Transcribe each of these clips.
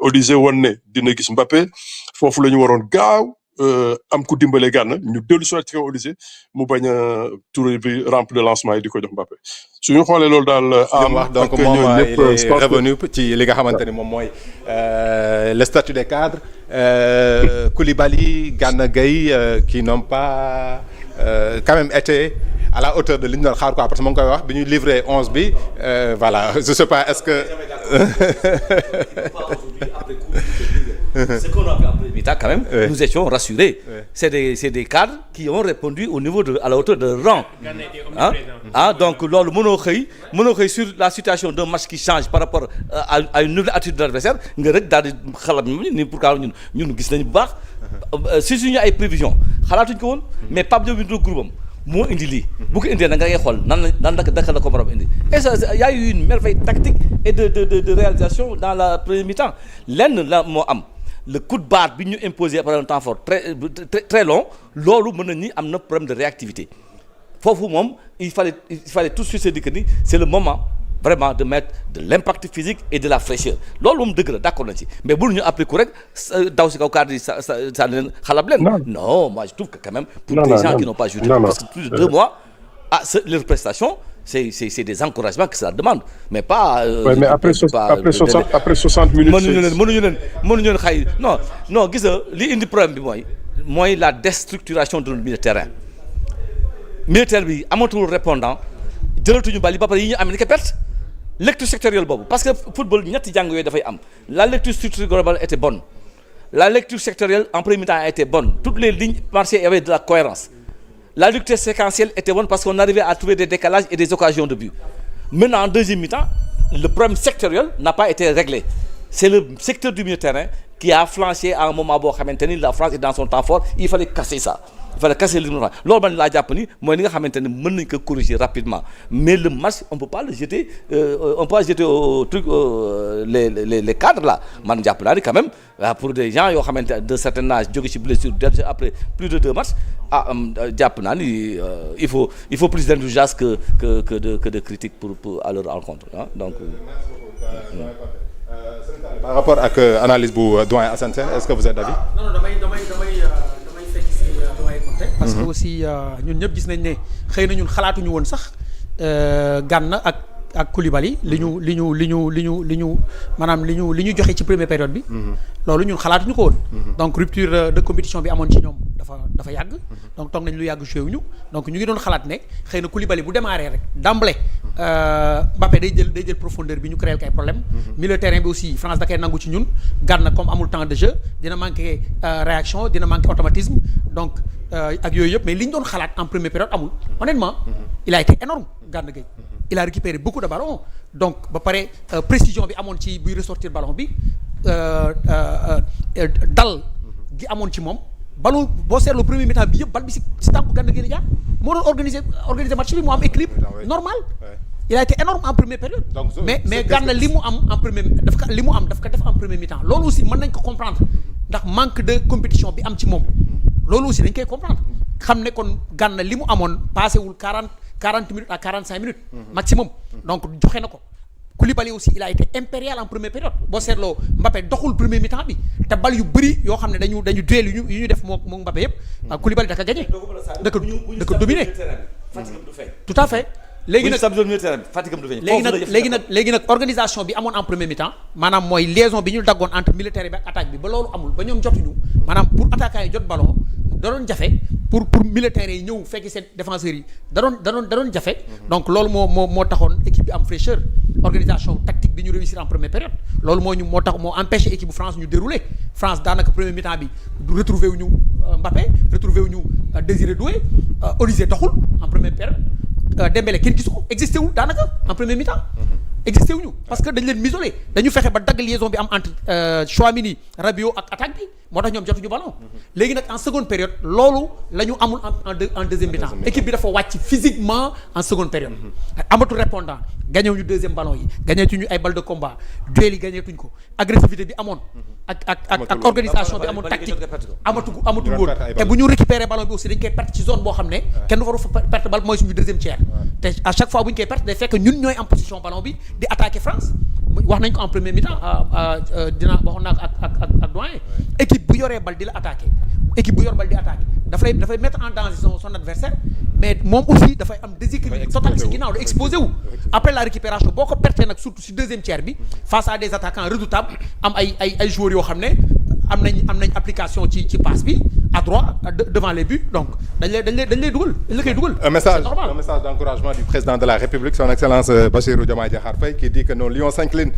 Olise woon ne dina gis Mbappé foofu la ñu waroon gaaw am ku dimbale Gana ñu dellu si waat ci kaw Olise mu bañ a Touré bi rampe de lancement yi di ko jox Mbappé suñu xoolee loolu daal. wax donc moom il est revenu ci li nga xamante ni moom mooy le statut des cadres Koulibaly Gana Gueye qui n'ont pas quand même été à la hauteur de li ñu doon xaar quoi parce que mu ngi koy wax bi ñu livré 11 bi voilà je sais pas est-ce que. Ce qu'on a fait après mi-temps quand même, nous étions rassurés. C'est des cadres qui ont répondu au niveau à la hauteur de rang. Donc loolu mënoo xëy sur la situation d'un match qui change par rapport à une nouvelle attitude de l'adversaire nga rek daal di xalaat ni pourquoi ñun gis nañu bu baax si suñu ay prévisions xalaatuñ ko woon mais Pape Diop bi du groupe am moo indi lii bu ko indee nag nga ngay xool nan la ko borom indi et ça y a eu une merveille tactique et de réalisation dans la première mi-temps lenn la moo am le coup de barre bi ñu imposé par un temps fort très long loolu mën na ni am na problème de réactivité foofu moom il fallait tout de suite se dire que ni c'est le moment vraiment de mettre de l'impact physique et de la fraîcheur loolu moom dëgg la d'accord nañ ci mais bu ñu appliqué ko rek daw si kaw cadre yi ça leen xalab leen non moi je trouve que quand même pour des gens qui n'ont pas joué parce que plus de 2 mois leur prestation c'est des encouragements que ça demande mais pas. mais après 60 minutes. mënuñu leen xay non gis nga li indi problème bi mooy la déstructuration de notre milieu de terrain militaire bi amatul répondant jëlatuñu bal yi ba pare yi ñu am ni ko perte lecture sectorielle boobu parce que football ñetti jàng yooyu dafay am la lecture structurelle globale était bonne la lecture sectorielle en premier temps a été bonne toutes les lignes marchaient et avaient de la cohérence. La lecture séquentielle était bonne parce qu'on arrivait à trouver des décalages et des occasions de but. Maintenant, en deuxième mi-temps, le problème sectoriel n'a pas été réglé. C'est le secteur du milieu de terrain qui a flanché à un moment où la France est dans son temps fort. Il fallait casser ça. Il fallait casser le mouvement. Loolu man laa jàpp ni mooy li nga xamante ne mën nañ ko corriger rapidement mais le match on peut pas le jeter on peut pas jeter au truc les cadres là man jàpp naa ni quand même pour des gens yoo xamante de certain âge jóge ci blessure après plus de 2 matchs jàpp naa ni il faut plus d'indulgence que de critiques pour à leur rencontre donc. Par rapport ak analyse bu doyen Assane Sène est-ce que vous êtes d'avis? Non damay fekk ci doyen Conté parce que aussi ñun ñëpp gis nañ ne xëy na ñun xalaatuñu woon sax Gana ak Koulibaly li ñu maanaam li ñu joxe ci première période bi. loolu ñun xalaatuñu ko woon. donc rupture de compétition bi amoon ci ñoom dafa yàgg. donc toog nañ lu yàgg joué wuñu donc ñu ngi doon xalaat ne xëy na Koulibaly bu démarré rek d'emblée Mbappé day jël profondeur bi ñu créé kay problème. milieu terrain bi aussi France da koy nangu ci ñun Gana comme amul temps de jeu dina manqué réaction dina manqué automatisme donc ak yooyu yëpp mais li ñu doon xalaat en première période amul honnêtement il a été énorme Gana Gueye. Il a récupéré beaucoup de ballons donc ba pare précision bi amoon ci buy ressortir ballon bi dal gi amoon ci moom ballon boo seetloo premier mi-temps bi yëpp bal bi si tànku Gana Gueye la jaar moo doon organiser match bi mu am équilibre normal il a été énorme en première période mais Gana li mu am en premier daf ko def en premier mi-temps loolu aussi mën nañ ko comprendre ndax manque de compétition bi am ci moom loolu aussi dañ koy comprendre xam ne kon Gana li mu amoon passé wul 40 minutes à 45 minutes maximum donc joxe na ko Koulibaly aussi il a été impérial en première période boo seetloo Mbappé doxul premier mi-temps bi te bal yu bëri yoo xam ne dañu duel yu ñu def moo Mbappé yëpp Koulibaly da ko gagné da ko dominé tout à fait léegi nag organisation bi amoon en premier mi-temps maanaam mooy liaison bi ñu daggoon entre militaire bi ak attaque bi ba loolu amul ba ñoom jotuñu maanaam pour attaquant yi jot ballon da doon jafe pour militaires yi ñëw fekki seen défenseurs yi da doon jafe donc loolu moo taxoon équipe bi am fraîcheur organisation tactique bi ñu réussir en première période loolu moo empêché équipe bu France ñu dérouler France daanaka premier mi-temps bi retrouvé wu ñu Mbappé retrouvé wu ñu Désiré Doué Olise doxul en première période Dembélé kenn gisu ko existé wul daanaka en premier mi-temps existé wuñu parce que dañ leen isolé dañu fexe ba dagg liaison bi am entre Tchouaméni Rabiot ak attaque bi moo tax ñoom jotuñu ballon. léegi nag en seconde période loolu la ñu amul en deuxième mi-temps équipe bi dafa wàcc physiquement en seconde période. amatul répondant gagné ñu deuxième ballon yi gagné tuñu ay balle de combat duel yi gagné tuñ ko agressivité bi amoon. ak organisation bi amoon tactique amatul woon te bu ñu récupérer ballon bi aussi dañ koy perte ci zone boo xam ne kenn du fa perte bal mooy suñu deuxième tiers te à chaque fois bu ñu koy perte day fekk ñun ñooy en position ballon bi di attaquer France wax nañ ko en premier mi-temps waxoon naa ko ak doyen équipe bu yoree bal di la attaquer équipe bu yor bal di attaquer dafay mettre en danger son adversaire mais moom aussi dafay am déséquilibre total si ginnaaw da exposé wu après la récupération boo ko pertee nag surtout si deuxième tiers bi face à des attaquants redoutables am ay joueurs yoo xam ne am nañ application ci passe bi à droit devant les buts donc dañ lay dugal dañ la koy dugal. Un message d'encouragement du président de la République, son Excellence Bassirou Diomaye Diakhar Faye, qui dit que nos Lions s'inclinent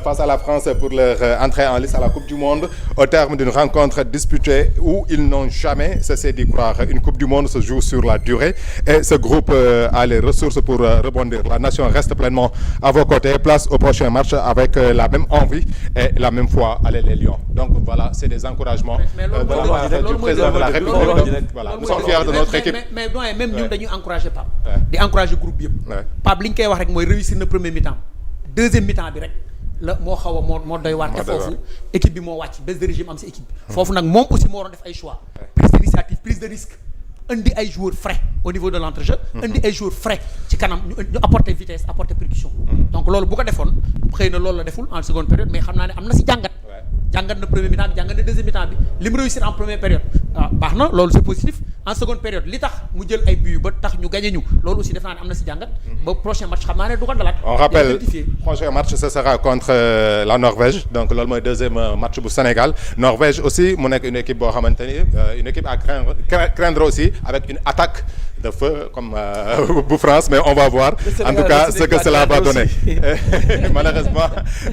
face à la France pour leur entrée en lice à la Coupe du Monde au terme d'une rencontre disputée où ils n'ont jamais cessé d'y croire. Une Coupe du Monde se joue sur la durée et ce groupe a les ressources pour rebondir. La nation reste pleinement à vos côtés. Place au prochain match avec la même envie et la même foi. Allez les Lions. Donc voilà, c'est des encouragements de la part du président de la République. Voilà, nous sommes fiers de notre équipe. mais doyen même ñun dañuy encourager Pape. di encourager groupe bi yëpp. Pape li ñu koy wax rek mooy réussir na premier mi-temps deuxième mi-temps bi rek la moo xaw a moo doy waar te foofu équipe bi moo wàcc baisse de régime am si équipe bi. foofu nag moom aussi moo waroon def ay choix. prise d'initiative prise de risque. indi ay joueurs frais au niveau de l'entrejeu. indi ay joueurs frais ci kanam ñu apporter vitesse apporter percussion. donc loolu bu ko defoon xëy na loolu la deful en seconde période mais xam naa ne am na si jàngat. jàngat na premier mi-temps bi jàngat na deuxième mi-temps bi li mu réussir en première période baax na loolu c'est positif en seconde période li tax mu jël ay buts ba tax ñu gagné ñu loolu aussi def naa ne am na si jàngat ba prochain match xam naa ne du ko dalaat. On rappelle prochain match ce sera contre la Norvège donc loolu mooy deuxième match bu Sénégal Norvège aussi mu nekk une équipe boo xamante ni une équipe à craindre aussi avec une attaque de feu comme bu France mais on va voir en tout cas ce que cela va donner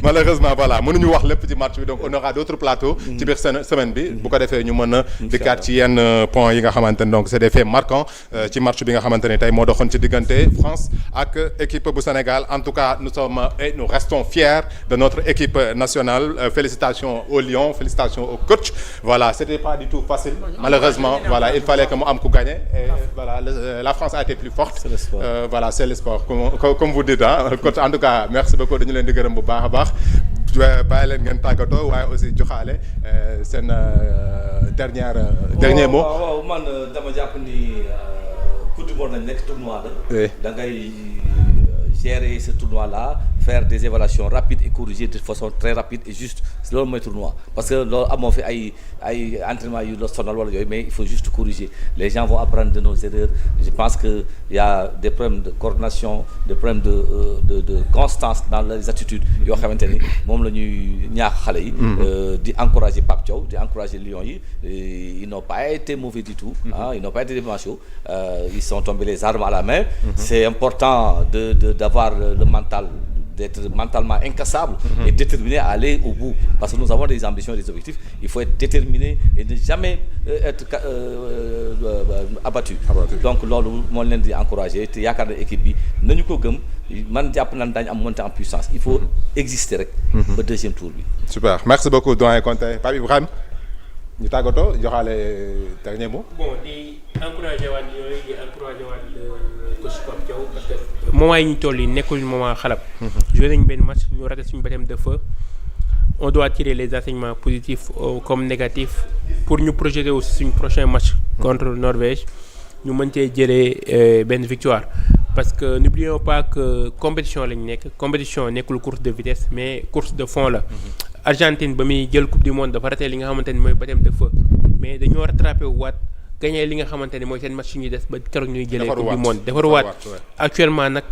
malheureusement voilà mënuñu wax lépp ci match bi donc on aura d'autres plateaux ci biir semaine bi bu ko defee ñu mën a dikkaat ci yenn points yi nga xamante ne donc c'est des faits marquants ci match bi nga xamante ne tey moo doxoon ci diggante France ak équipe bu Sénégal en tout cas nous restons fiers de notre équipe nationale félicitations aux Lions félicitations au coach voilà c'était pas du tout facile malheureusement voilà il fallait que mu am ku gagner et voilà la France a été plus forte voilà c'est le sport comme vous dites coach en tout cas merci beaucoup dañu leen di gërëm bu baax a baax bàyyi leen ngeen tàggatoo waaye aussi joxaale seen dernier mot. waaw man dama jàpp ni Coupe du Monde nañ nekk tournoi la. da ngay gérer ce tournoi là faire des évaluations rapides et corriger de façon très rapide et juste loolu mooy tournoi parce que loolu amoo fi ay entraînement yu la sonal wala yooyu mais il faut juste corriger les gens vont apprendre de nos erreurs je pense que il y a des problèmes de coordination des problèmes de constance dans les attitudes yoo xamante ni moom la ñuy ñaax xale yi di encourager Pape Thiaw di encourager Lions yi ils n'ont pas été mauvais du tout ils n'ont pas été démentiaux ils sont tombés les armes à la main c'est important d'avoir le mental d'être mentalement incassable et déterminé à aller au bout parce que nous avons des ambitions et des objectifs il faut être déterminé et ne jamais être abattu donc loolu moo leen di encourager te yaakaar na équipe bi nañu ko gëm man jàpp nañ daañu am montée en puissance il faut exister rek ba deuxième tour bi super merci beaucoup doyen Konté Pape Ibrahima ñu tàggatoo joxaale dernier mot. bon di encourager waat yooyu di encourager waat coach Pape Thiaw parce que moment yi ñu toll yi nekkul moment xalab. joué nañu benn match ñu raté suñu baptême de feu on doit tirer les enseignements positifs comme négatifs pour ñu projeter aussi suñu prochain match. contre Norvège ñu mën cee jëlee benn victoire. parce que n'oublions pas que compétition lañ nekk compétition nekkul course de vitesse mais course de fond la. Argentine ba muy jël coupe du monde dafa raté li nga xamante ni mooy baptême de feu mais dañoo rattrapé waat gagné li nga xamante ni mooy seen match ñuy des ba keroog ñuy jëlee coupe du monde defaruwaat actuellement nag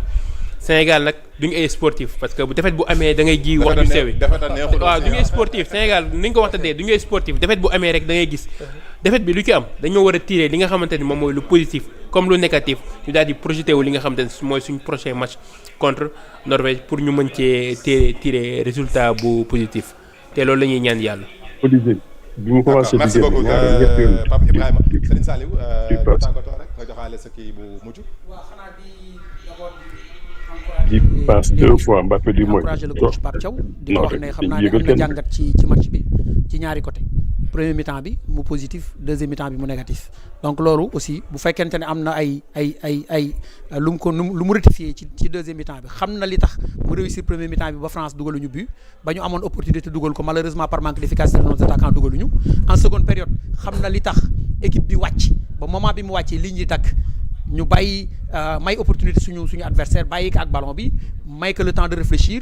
Sénégal nag duñu ay sportif parce que bu defet bu amee da ngay ji wax ju sewi waaw duñu ay sportif Sénégal ni nga ko wax tëddee duñu ay sportif defet bu amee rek da ngay gis defet bi lu ci am dañoo war a tirer li nga xamante ni moom mooy lu positif comme lu négatif ñu daal di projeté wu li nga xamante ni mooy suñu prochain match contre Norvège pour ñu mën cee tirer résultat bu positif te loolu la ñuy ñaan yàlla. Olivier bi mu commencé merci beaucoup Pape Ibrahima Serigne Saliou tàggatoo rek nga joxaale sa kii bu mujj. waaw xanaa di passe deux fois Mbappé di mooy encourager le coach Pape Thiaw di ko wax ne xam naa ne am na jàngat ci match bi ci ñaari côté premier mi-temps bi mu positif deuxième mi-temps bi mu négatif donc loolu aussi bu fekkente ne am na ay lu mu rectifier ci deuxième mi-temps bi xam na li tax mu réussir premier mi-temps bi ba France dugaluñu but ba ñu amoon opportunité dugal ko malheureusement par manque d'efficacité de nos attaquants dugaluñu en seconde période xam na li tax équipe bi wàcc ba moment bi mu wàccee ligne yi dakk ñu bàyyi may opportunité suñu adversaire bàyyi ko ak ballon bi may que le temps de réfléchir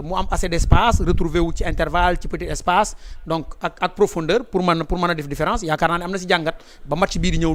mu am assez d'espace retrouver wu ci intervalle ci petit espace donc ak profondeur pour mën a def différence yaakaar naa ne am na si jàngat ba match bii di ñëw